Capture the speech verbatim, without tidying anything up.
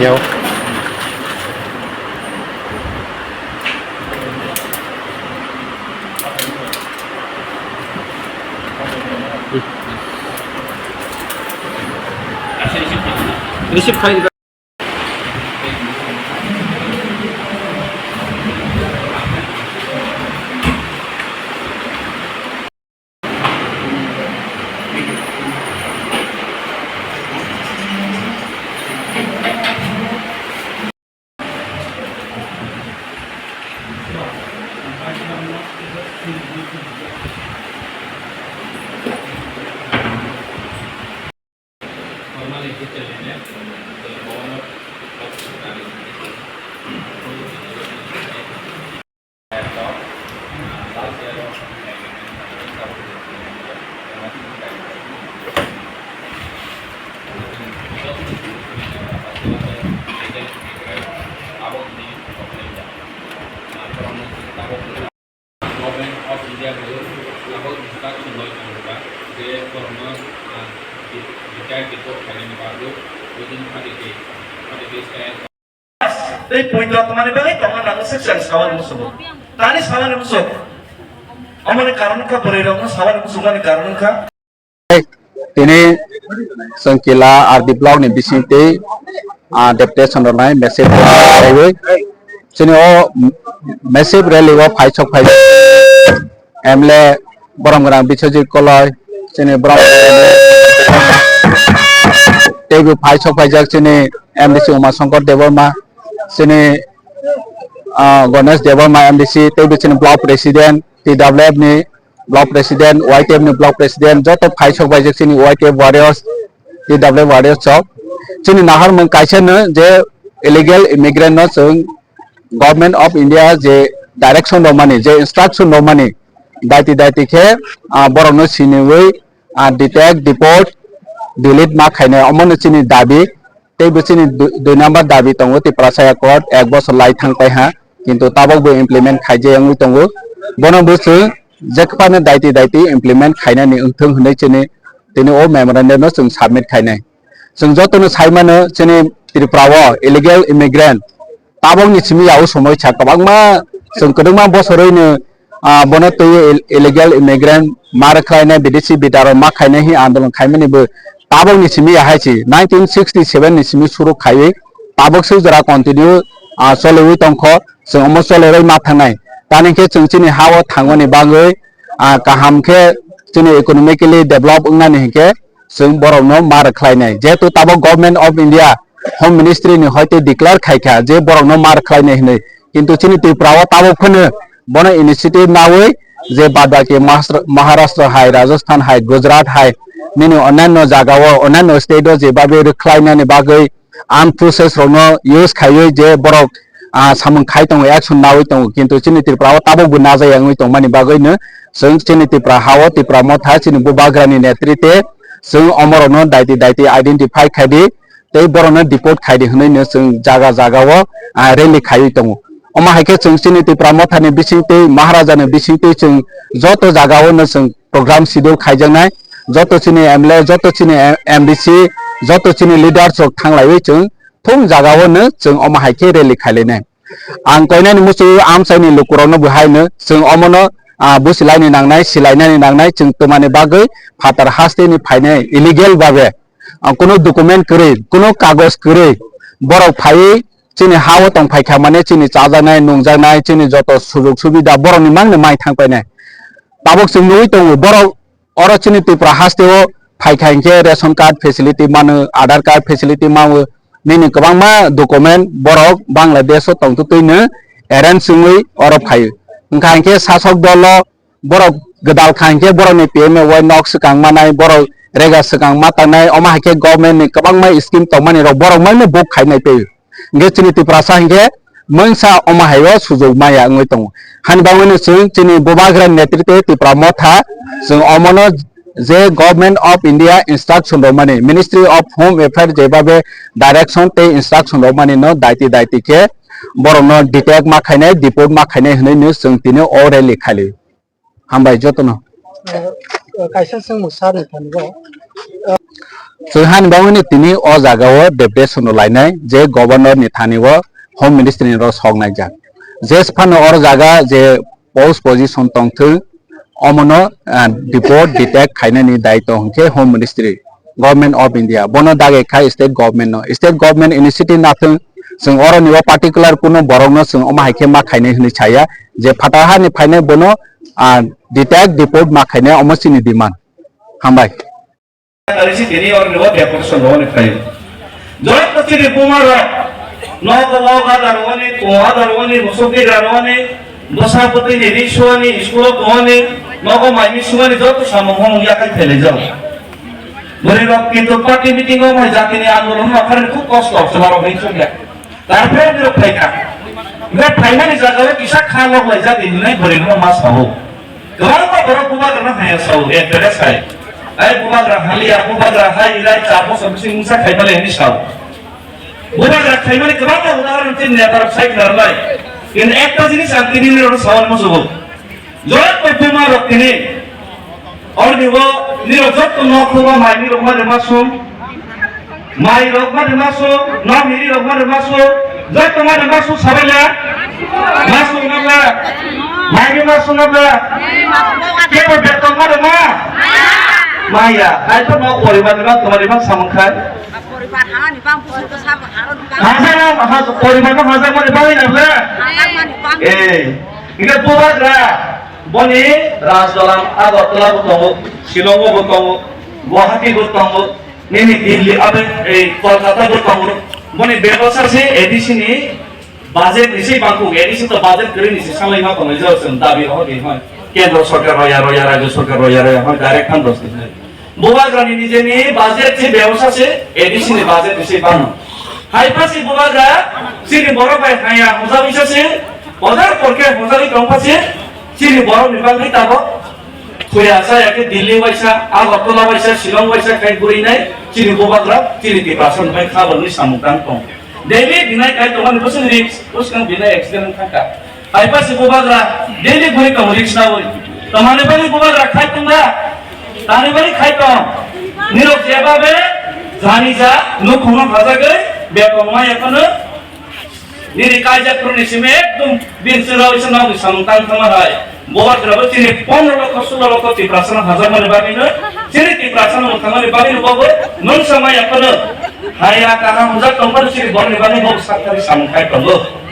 Yo. Receive khai. Government of India bai abo instruction bai tongkha je borokno, ah, retire deport khainani bagwi within thirty days, thirty days time. Tei poito tongmani bagwi tongna nango se chwng sawani muchungo. Tani sawani muchung. Omoni karon wngkha bwrwi rokno sawani muchungmani karon wngkha. Tini chwng Kila R D block ni bising tei, ah, deputation rwnai message raiwi chini o message rally o phaisok phai M L A Borom Gwnang Biswajit Koloi, chini Borom teibo phaisok phaijak chini M D C Uma Shankar Debbarma, chini, ah, Ganesh Debbarma M D C, teibo chini block president, T W F ni block president, Y T F ni block president, joto phaisok phaijak chini Y T F warriors, T W F warriors chok. Chini naharmung kaisa no je illegal immigrant no chwng Government of India je direction rwmani, je instruction rwmani, daiti daiti khe, ah, borokno siniwi, ah, detect, deport, delete ma khainai, omono chini dabi. Tei bo chini dui, dui number dabi tongo, Tiprasa Accord ek bosor lai thang taiha, kintu tabok bo implement khaijak wngwi tongo. Bono bo chwng jephano daiti daiti implement khainani wngthung hwnwi chini tini o memorandum no chwng submit khainai. Chwng jotono sai mano, chini Tripura o illegal immigrant tabokni simi ya o somoi sa kwbangma, chwng kwbangma bosoroi no, ah, bono twiwi ill-, illegal immigrant ma rwkhlainai, bidesi bidaro ma khainai hi andolon khaimani bo tabokni simi ya hai si nineteen sixty seven ni simi suru khaiwi tabok se jora continue ah, choliwi tongkho, chwng omo cholerwi ma thangnai. Tani khe chwng chini ha-o thangmani bagwi, ah, kaham khe chini economically develop wngnani hinkhe chwng borokno ma rwkhlainai. Jehetu tabuk Government of India Home Ministry ni hoite declare khaikha je borokno ma rwkhlainai hinwi. Kintu chini Tripura o tabuk phano bono initiative nawi je badbaki Mahastra-, Maharashtra hai, Rajasthan hai, Gujarat hai, nini onyanno jaga o, onyanno state o jebabe rwkhlainani bagwi armed forces rokno use khaiwi je borok, ah, samung khai tongo, action nawi tongo, kintu chini Tripura o tabuk bo najaya wngwi tongmani bagwi no chwng chini Tripura ha o Tripura motha chini bubagrani netrite chwng omorokno daiti daiti identify khaidi tei borokno deport khaidi hwnwi no chwng jaga jaga o, ah, rally khaiwi tongo. Omo hai khe chwng chini Tripura mothani bising tei Maharaja ni bising tei chwng joto jaga o no chwng program schedule khaijaknai, joto chini M L A, joto chini M D C, joto chini leaders rok thanglaiwi chwng thung jaga o no chwng omo hai khe rally khailainai. Ang koinani muchungo amchaini lukurokno bo hai no chwng omono, ah, busilaini nangnai, silainani nangnai, chwng twmani bagwi phatar hasteni phainai illegal babe, ah, kunu document kwrwi, kunu kagoj kwrwi borok phaiwi chini ha o tong phaikha mane chini chajaknai, nungjaknai, chini joto sujok subida borokni mangno mai thang painai. Tabuk chwng nugwi tongo, borok oro chini Tripura haste o phaikha hinkhe ration card facility mano, Aadhaar card facility mano, nini kwbangma document borok Bangladesh o tongtwtwino arrange wngwi oro phaio. Wngkha hinkhe sasok dolo borok gwdal kha hinkhe borokni P M A Y nok swkang manai, borok rega swkang ma tangnai, omo hai khe government ni kwbangma scheme tongmani rok borok mangno buk khainai tei. Hinkhe chini Tiprasa hinkhe mungsa omo hai o sujok maya wngwi tongo. Hani bagwino chwng chini bubagra netrite Tipra motha chwng omono je Government of India instruction rwmani, Ministry of Home Affairs jebabe direction tei instruction rwmani no daiti daiti khe borokno detect ma khainai, deport ma khainai hwnwi no chwng tini o rally khali. Hambai jotono. Eh, eh, kaisa swngmung sir ni thani bo. Chwng hani bagwino tini o jaga o deputation rw lainai je governor ni thani o home ministry ni rw sok naijak. Je phano o jaga je post position tongthwng omono, ah, deport detect khainani daitw hwnkhe home ministry. Government of India, bono dage khai state government no, state government initiative nathwng, chwng oroni o particular kuno borok no chwng omo hai khe ma khainai hwnwi saya, je phatar hani phainai bono, ah, detect deport ma khainai omo chini demand. Hambai. Ari si tini oroni o deputation rwani khai. Joto chini buma rok, nogo o gadar wani, ko adar wani, musuk digra rwani, bwsa bwtwi ni ri suani, school o tongani, nogo mai mi sumani joto samung hamung yakhai phelai jao. Bwrwi rok kintu party meeting o mai jatini andolon ma kharwi khub kosto chwla rok ring chukya. Tarpore bwrwi rok phaikha. Bwrwi phaimani jaga o kisa kha lok lai jatini nai bwrwi rok ma sao. Kwbangma borok bubagra no haya sao, address hai. Ai bubagra haliya, bubagra hai, ilai char bosor bising mungsa khaimale hinwi sao. Bubagra khaimani kwbangma udahoron chini neta rok sai khwna rwnai. Kintu ekta jinis ang tini nini rok sao musugo. Joto buma rok tini. Orni bo nirok joto nok khuba mai nirok mani masum. Mai rok mani masum, nok hiri rok mani masum. Joto mani masum sabai ya. Masum na ba. Mai ni masum na ba. Kebo beton mani ma. Maya, hai to nok poribar ni bang tomar ni bang samung khai. Poribar hana ni bang busu ko sabo haro ni bang. Hajar, hajar, poribar no hajar mani bang na ba. Hajar mani bang. Eh. Hingke bubagra boni Rajdalan Agartala bo tongo, Shillong bo tongo, Guwahati bo tongo, nini Delhi abe ei Kolkata bo tongo. Boni bebosa se A D C ni budget ni se bangkuk, A D C to budget kwrwi ni se sanglai ma tongo, jora chwng dabi rohor di hoi. Kendro sorkar roya roya, rajyo sorkar roya roya hoi, direct funds di hoi. Bubagrani nijeni budget se bebosa se, A D C ni budget se bano. Hai pha se bubagra, chini borok bai haya hojagwi sa se, hojar porke hojagwi tong pha se, chini borok ni bagwi tabok. Thuya sa ya khe Delhi waisa, Agartala waisa, Shillong waisa khai guri nai, chini bubagra, chini Tiprasa ni bai kha borok ni samung tang tong. Daily dinai khai tongmani bwswk risk, bwswk dinai accident wng kha. Hai pha se bubagra, daily guri tongo risk nawi. Tongmani bagwi bubagra khai tong da? Tani bagwi khai tong? Nirok jeba be jani ja, nukhungno hajagwi, beton ma yakhano. Nini kaijak phuru ni simi ekdom bin sero isa nokni samung tang thangma hai. Bubagra bo chini pondro lokho, sulo lokho Tiprasa no hajakmani bagwi no, chini Tiprasa no thangmani bagwi no bobo, nung sama yakhano. Haya kaham ujak tongmani siri borni bagwi bo sakari samung khai tongo.